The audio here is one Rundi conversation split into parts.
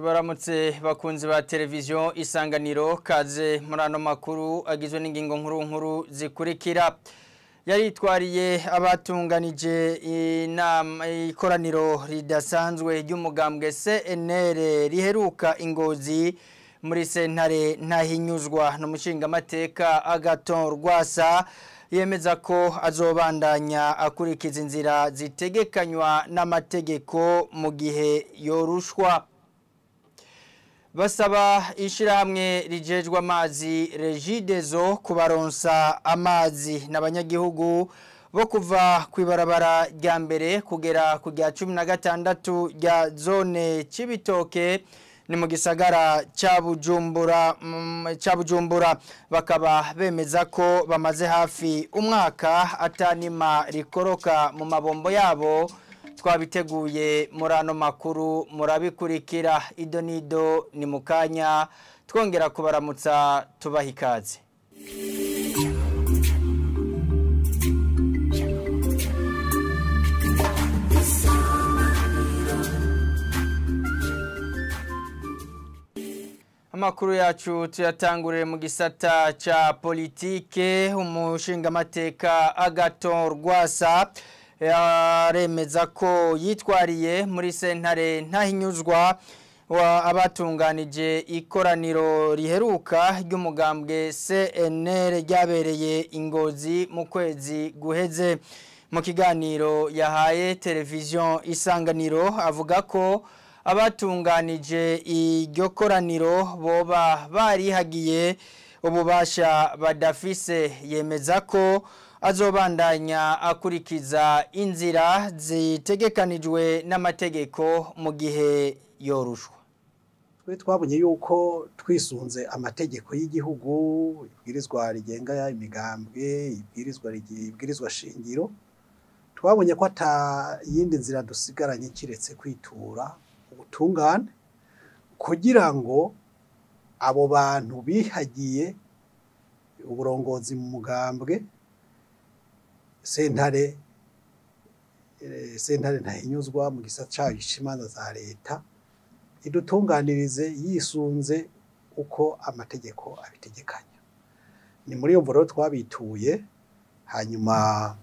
Tubaramutse bakunzi ba televiziyo Isanganiro, kaze muri ano makuru agizwe n'ingingo nkuru nkuru zikurikira. Yaritwariye abatunganije inama ikoraniro ridasanzwe ry'umugambwe CNL riheruka Ingozi muri sentare Ntahinyuzwa n'umushingamateka Agathon Rwasa yemeza ko azobandanya akurikiza inzira zitegekanywa n'amategeko mu gihe yorushwa. Basaba ishirahamwe rijejwe amazi Regideso kubaronsa amazi n'abanyagihugu bo kuva kwibarabara rya mbere kugera ku rya 16 rya zone Cibitoke ni mu gisagara ca Bujumbura, bakaba bemeza ko bamaze hafi umwaka atanima rikoroka mu mabombo yabo. Twabiteguye muri ano makuru, murabikurikira idonido ni mukanya twongera kubaramutsa tubaha ikaze. Amakuru yacu tuyatangurire mu gisata ca politike. Umushingamateka Agathon Rwasa yaremeza ko yitwariye muri sentare Ntahinyuzwa wa abatunganije ikoraniro riheruka ry'umugambwe CNL ryabereye Ingozi mu kwezi guheze. Mu kiganiro yahaye televiziyo Isanganiro avuga ko abatunganije iryo koraniro boba barihagiye ububasha badafise. Yemeza ko azobandanya akurikiza inzira zitegekanijwe n'amategeko mu gihe yorushwa. Twe twabonye yuko twisunze amategeko y'igihugu, ibwirizwa rigenga imigambwe, ibwirizwa shingiro, twabonye ko ata yindi nzira dusigaranye kiretse kwitura ubutungane kugira ngo abo bantu bihagiye uburongozi mu mugambwe sentare Ntahinyuzwa mu gisata cayo c'imanza za leta idutunganirize yisunze uko amategeko abitegekanya. Ni muri iyo mvo twabituye, hanyuma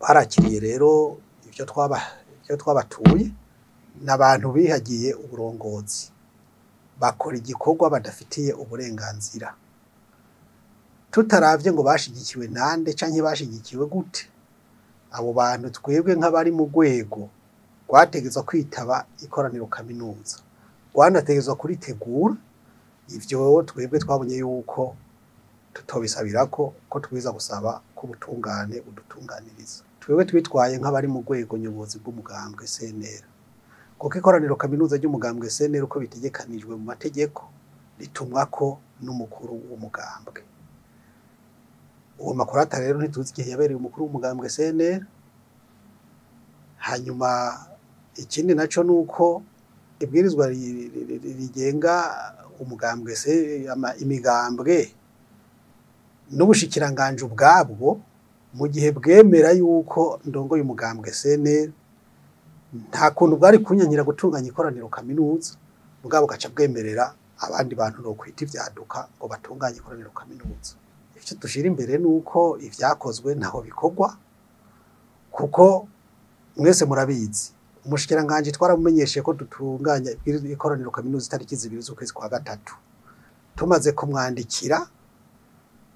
barakiriye rero ivyo twabatuye. N'abantu bihagiye uburongozi bakora igikorwa badafitiye uburenganzira, tutaravye ngo bashigikiwe nande canke bashigikiwe gute. Abo bantu twebwe nk'abari mu rwego rwategezwa kwitaba ikoraniro kaminuza, rwanategezwa kuritegura, ivyo twebwe twabonye yuko tutobisabirako ko twiza gusaba ko ubutungane budutunganiriza. Twebwe twitwaye nk'abari mu rwego nyobozi bw'umugambwe CNL, kuko ikoraniro kaminuza ry'umugambwe CNL uko bitegekanijwe mu mategeko ritumwako n'umukuru w'umugambwe. Uwo makurata rero ntituzi igihe yabereye umukuru w'umugambwe CNL. Hanyuma ikindi naco nuko ibwirizwa rigenga umugambwe imigambwe n'ubushikiranganje ubwabwo, mu gihe bwemera yuko ndongo y'umugambwe CNL nta kuntu bwari kunyanyira gutunganya ikoraniro kaminuza, mugabo gaca bwemerera abandi bantu no kwita ivyaduka ngo batunganye ikoraniro kaminuza. Icyo dushira imbere nuko ivyakozwe ntaho bikorwa, kuko mwese murabizi umushikiranganje twaramumenyeshe ko dutunganya ikoraniro kaminuza itariki 2 z'ukwezi kwa 3. Tumaze kumwandikira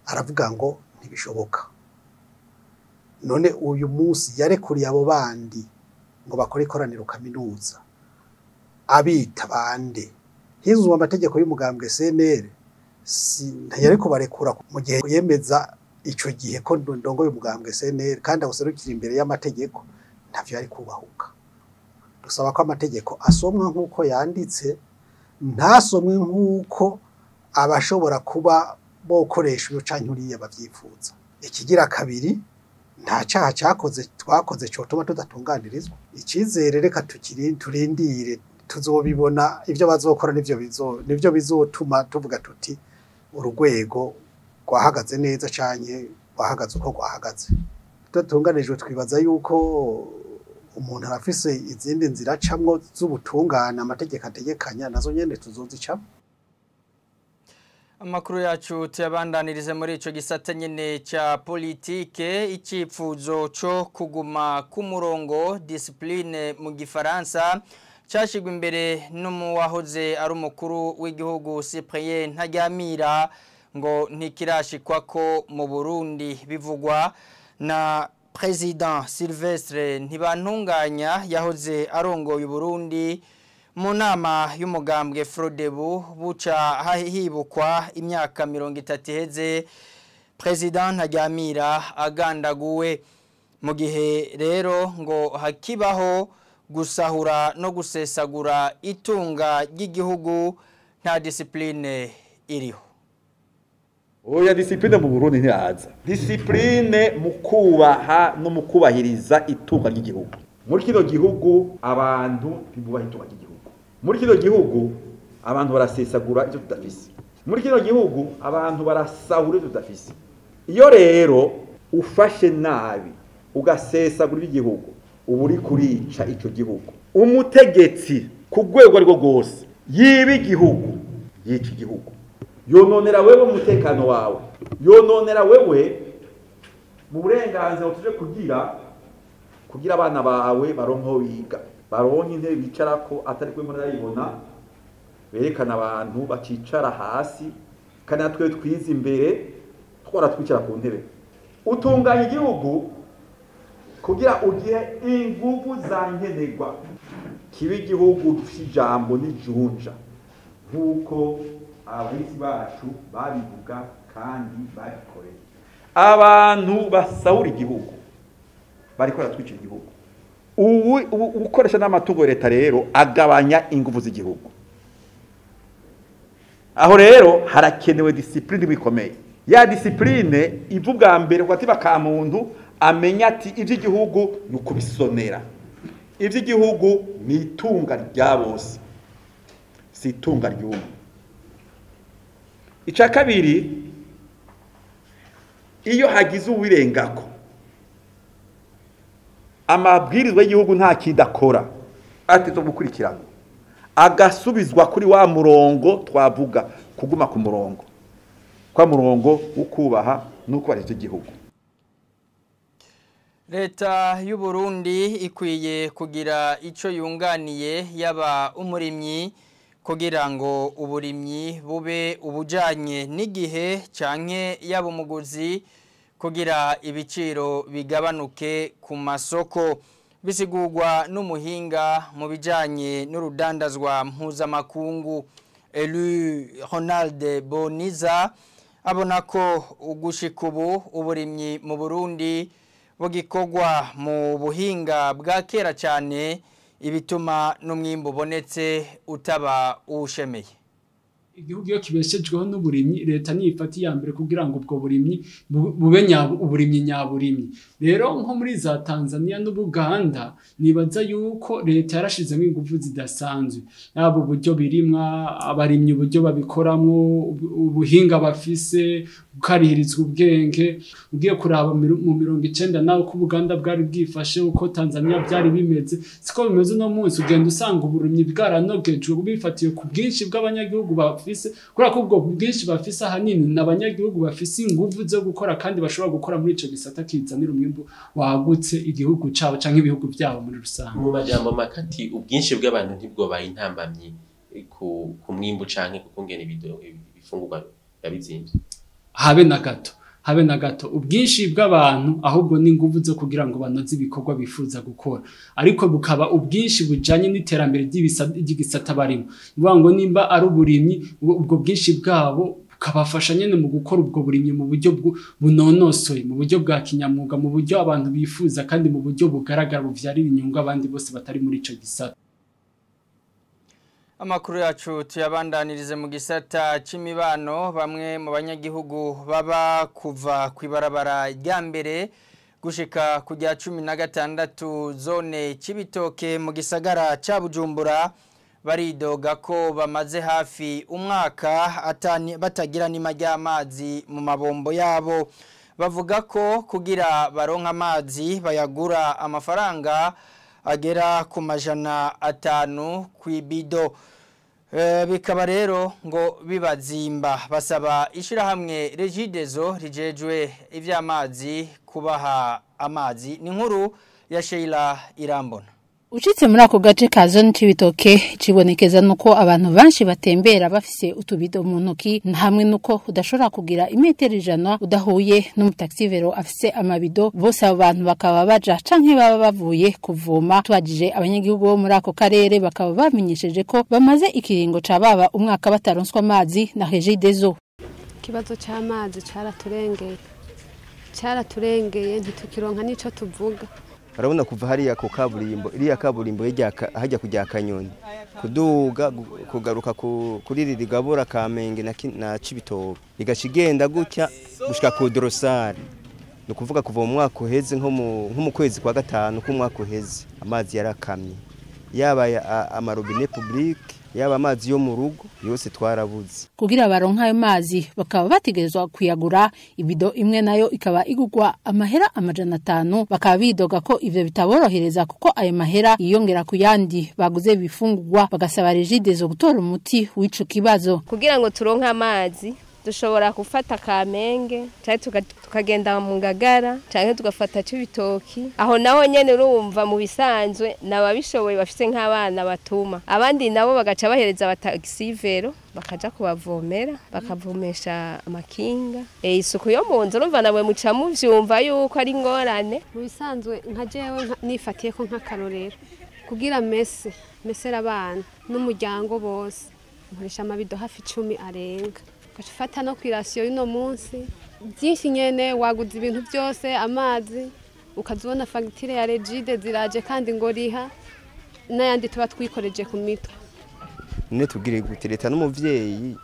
aravuga ngo ntibishoboka. None uyu munsi yarekuriye abo bandi ngo bakore ikoraniro kaminuza abita bande hizwe amategeko y'umugambwe CNL, ntiyari kubarekura mu gihe yemeza ico gihe ko ndongo y'umugambwe CNL kandi awuserukira imbere y'amategeko, ntavyo yari kubahuka. Dusaba ko amategeko asomwa nkuko yanditse, ntasomwe nkuko abashobora kuba bokoresha uyo canke uriya bavyifuza. Ikigira kabiri, nta caha cakoze twakoze cotuma tudatunganirizwa. Icizere reka turindire tuzobibona ivyo bazokora, nivyo bizotuma tuvuga tuti urugwego rwahagaze neza canke rwahagaze uko rwahagaze. Tudatunganijwe twibaza yuko Umuntu arafise izindi nzira acamwo z'ubutungane, amategeko ategekanya, nazo nyene tuzozicamwo. Amakuru yacu tuyabandanirize muri ico gisata nyene ca politike. Icipfuzo co kuguma ku murongo, discipline mu gifaransa, cashigwa imbere n'umuwahoze ari umukuru w'igihugu Cyprien Ntaryamira ngo ntikirashikwako mu Burundi, bivugwa na President Sylvestre Ntibantunganya yahoze arongoye Burundi mu nama y'umugambwe Frodebu buca hibukwa imyaka 30 iheze President Ntaryamira agandaguwe. Mu gihe rero ngo hakibaho gusahura no gusesagura itunga ry'igihugu, nta discipline iriho. Oya, discipline mu Burundi ntiraza. Discipline mu kubaha no mu kubahiriza itunga ry'igihugu. Muri kino gihugu abantu ntibubaha itunga ry'igihugu. Muri kino gihugu abantu barasesagura ivyo tudafise. Muri kino gihugu abantu barasahura ivyo tudafise. Iyo rero ufashe nabi ugasesagura iby'igihugu, uba uri kurica ico gihugu. Umutegetsi ku rwego ariko rwose yiba igihugu, yica igihugu. Yononera wewe umutekano wawe, yononera wewe mu burenganzira tuje kugira abana bawe baronke biga, baronke intebe bicarako atari kwe murayibona, berekana abantu bacicara hasi kandi natwe twize imbere twara twicara ku ntebe. Utunganya igihugu kugira ugihe inguvu za nkenerwa kiba igihugu gifite ijambo n'ijunja nk'uko abahisi bacu babivuga kandi babikoreye. Abantu basahura igihugu bariko baratwicira igihugu. Ubu ukoresha n'amatungo leta rero agabanya inguvu z'igihugu. Aho rero harakenewe discipline bikomeye. Ya discipline ivuga mbere ko atiba ka muntu amenya ati ivy'igihugu ni ukubisonera. Ivy'igihugu ni itunga rya bose, si itunga ry'umwe. Ica kabiri, iyo hagize uwirengako amabwirizwa y'igihugu nta kindi akora ateze gukurikirana, agasubizwa kuri wa murongo twavuga, kuguma ku murongo, kwa murongo wo kubaha no kubahiriza igihugu. Leta y'u Burundi ikwiye kugira ico yunganiye yaba umurimyi kugira ngo uburimyi bube ubujanye n'igihe, canke yaba umuguzi kugira ibiciro bigabanuke ku masoko. Bisigurwa n'umuhinga mu bijanye n'urudandazwa mpuzamakungu Elu Ronald Boniza, abona ko ugushika ubu uburimyi mu Burundi bugikorwa mu buhinga bwa kera cyane, ibituma n'umwimbu ubonetse utaba uwushemeye. Igihugu iyo kibeshejweho n'uburimyi, leta niyifata iya mbere kugira ngo ubwo burimyi bube uburimyi nyaburimyi. Rero nko muri za Tanzania n'Ubuganda nibaza yuko leta yarashizemo ingufu zidasanzwe, yaba uburyo birimwa, abarimyi uburyo babikoramwo, ubuhinga bafise, gukarihirizwa ubwenge. Ugiye kuraba mu 90 nawe ko Ubuganda bwari bwifashe, uko Tanzania byari bimeze siko bimeze uno munsi. Ugenda usanga uburimyi bwaranogejwe bifatiye ku bwinshi bw'abanyagihugu bafise, kubera ko ubwo bwinshi bafise ahanini n'abanyagihugu bafise inguvu zo gukora kandi bashobora gukora muri ico gisata kizanira umwimbu wagutse igihugu cabo canke ibihugu byabo muri rusange. Mu majambo makati, ubwinshi bw'abantu ntibwobaye intambamyi ku mwimbu canke kukungena ibifungurwa bizimvye? Habe na gato, habe na gato. Ubwinshi bw'abantu ahubwo n'inguvu zo kugira ngo banoze ibikorwa bifuza gukora, ariko bukaba ubwinshi bujanye n'iterambere ry'igisata barimo. Ni ngo nimba ari uburimyi, ubwo bwinshi bwabo bukabafasha nyene mu gukora ubwo burimyi mu buryo bunonosoye, mu buryo bwa kinyamwuga, mu buryo abantu bifuza kandi mu buryo bugaragara buvyarira inyungu abandi bose batari muri ico gisata. Amakuru yacu tuyabandanirize mu gisata c'imibano. Bamwe mu banyagihugu baba kuva kw'ibarabara rya mbere gushika ku rya 16 zone Cibitoke mu gisagara ca Bujumbura baridoga ko bamaze hafi umwaka batagira nima ry'amazi mu mabombo yabo. Bavuga ko kugira baronka amazi bayagura amafaranga agera ku 500 kw'ibido. Bikaba rero ngo bibazimba basaba ishirahamwe Regideso rijejwe ivy'amazi kubaha amazi. Ni nkuru ya Sheila Irambona. Ucitse muri ako gace ka zone Cibitoke cibonekeza nuko abantu banshi batembera bafise utubido mu ntoki hamwe nuko udashobora kugira imetero 100 udahuye n'umutaxivero afise amabido. Bose abo bantu bakaba baja canke baba bavuye kuvoma. Twajije abanyagihugu bo muri ako karere bakaba bamenyesheje ko bamaze ikiringo ca baba umwaka bataronswa amazi na Regideso. Ikibazo c'amazi caraturengeye ntitukironka nico tuvuga. Barabona kuva hariya ku kaburimbo, iriya kaburimbo hajya kujya Kanyoni kuduga kugaruka kuri riri gabura Kamenge na Cibitoke igashigenda gutya gushika ku Dorosari. No kuvuga kuva mu mwaka uheze nko mu kwezi kwa gatanu ku mwaka uheze amazi yarakamye, yaba amarobine public yaba amazi yo mu rugo yose twarabuze. Kugira baronka ayo mazi bakaba bategerezwa kuyagura. Ibido imwe nayo ikaba igugwa amahera 500. Bakaba bidoga ko ivyo bitaborohereza kuko ayo mahera yiyongera kuyandi baguze bifungurwa. Bagasaba Regideso gutora umuti w'ico kibazo. Kugira ngo turonke amazi dushobora gufata Kamenge cyangwa tukagenda mu Ngagara cyangwa tugafata Cibitoki. Aho naho nyene urumva mu bisanzwe nababishoboye bafise nk'abana batuma abandi nabo bagaca bahereza abataxivero bakaja kubavomera bakavomesha amakinga. Isuku yo mu nzu urumva nawe muca muvyumva yuko ari ngorane. Mu bisanzwe nka jewe nifatiye ko nk'akarorero kugira mesera abana n'umuryango bose nkoresha amabido hafi 10 arenga. Ugafata no kwirasiyo y'uno munsi byinshi nyene waguze ibintu byose amazi ukazubona fagitire ya Regide ziraje kandi ngo riha n'ayandi tuba twikoreje ku mitwe. None tubwire gute leta n'umuvyeyi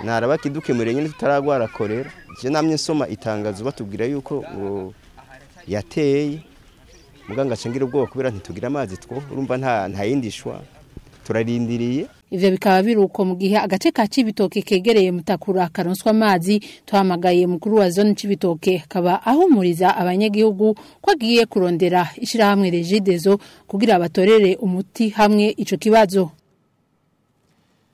naraba kidukemure nyene tutaragwara korera. Je namye nsoma itangazo batubwira yuko ngo yateye muganga cengira ubwoba kubera ntitugira amazi two urumva nta yindishwa turarindiriye. Ivyo bikaba biruko mu gihe agace ka Cibitoke kegereye Mutakura karonswa amazi. Twamagaye mukuru wa zone Cibitoke akaba ahumuriza abanyagihugu ko agiye kurondera ishirahamwe Regideso kugira batorere umuti hamwe ico kibazo.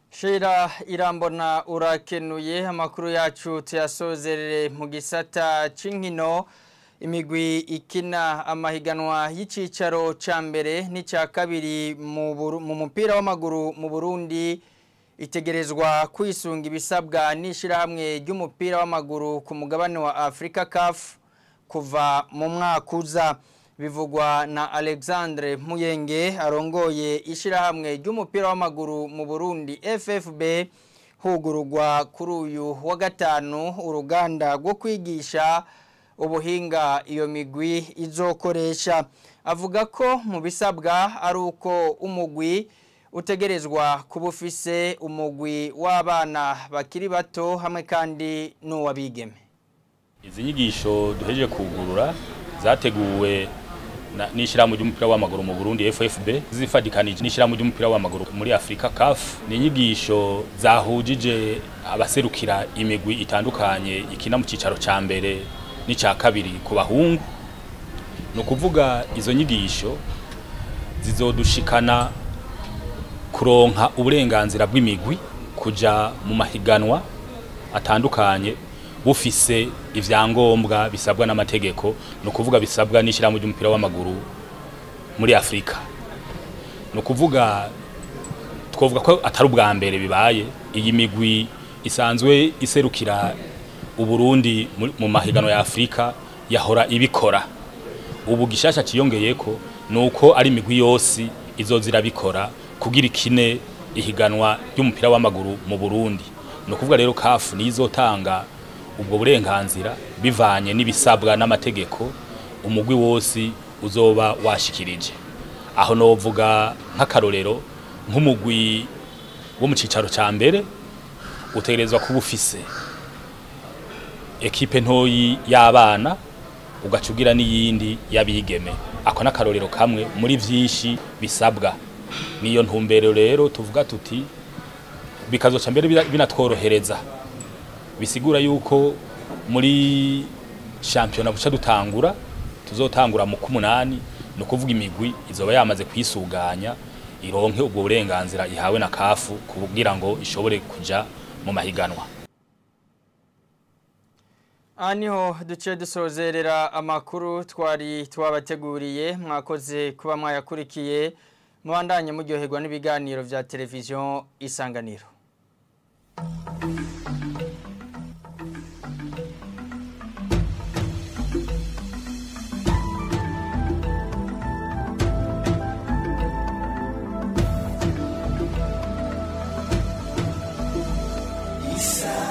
Sheila Irambona urakenuye. Amakuru yacu tuyasozerere mu gisata c'inkino. Imigwi ikina amahiganwa y'icicaro ca mbere n'icya kabiri mu mupira w'amaguru mu Burundi itegerezwa kwisunga ibisabwa n'ishirahamwe ry'umupira w'amaguru ku mugabane wa Afrika CAF kuva mu mwaka uza. Bivugwa na Alexandre Muyenge arongoye ishirahamwe ry'umupira w'amaguru mu Burundi FFB hugurugwa kuri uyu wa gatanu uruganda rwo kwigisha ubuhinga iyo migwi izokoresha. Avuga ko mu bisabwa ari uko umugwi utegerezwa kuba ufise umugwi w'abana bakiri bato hamwe kandi n'uwabigeme. Izi nyigisho duhejeje kugurura zateguwe n'ishirahamwe ry'umupira w'amaguru mu Burundi FFB zifadikanije n'ishirahamwe ry'umupira w'amaguru muri Afrika CAF. Ni inyigisho zahujije abaserukira imigwi itandukanye ikina mu cicaro ca mbere n'icya kabiri ku bahungu. No kuvuga izo nyigisho zizodushikana kuronka uburenganzira bw'imigwi kuja mu mahiganwa atandukanye bufise ivyangombwa bisabwa n'amategeko, no kuvuga bisabwa n'ishirahamwe ry'umupira w'amaguru muri Afrika. No kuvuga twovuga ko atari ubwa mbere bibaye. Iyi migwi isanzwe iserukira Uburundi mu mahiganwa ya Afrika yahora ibikora. Ubu gishasha ciyongeyeko nuko ari imigwi yose izozira bikora kugira ikine ihiganwa ry'umupira w'amaguru mu Burundi. No kuvuga rero CAF nizotanga ubwo burenganzira bivanye n'ibisabwa n'amategeko umugwi wose uzoba washikirije. Aho novuga nk'akarorero nk'umugwi wo mu cicaro ca mbere utegerezwa kuba ufise ekipe ntoyi y'abana ugacugira n'iyindi y'abigeme. Ako n'akarorero kamwe muri vyinshi bisabwa. Niyo ntumbero rero tuvuga tuti bikazoca mbere binatworohereza. Bisigura yuko muri championnat buca dutangura tuzotangura mu kumunani Ni ukuvuga imigwi izoba yamaze kwisuganya ironke ubwo burenganzira ihawe na CAF kugira ngo ishobore kuja mu mahiganwa. Aha niho duce dusozerera amakuru twari twabateguriye, mwakoze kuba mwayakurikiye, mubandanye muryoherwa n'ibiganiro vya televiziyo Isanganiro. Isanganiro.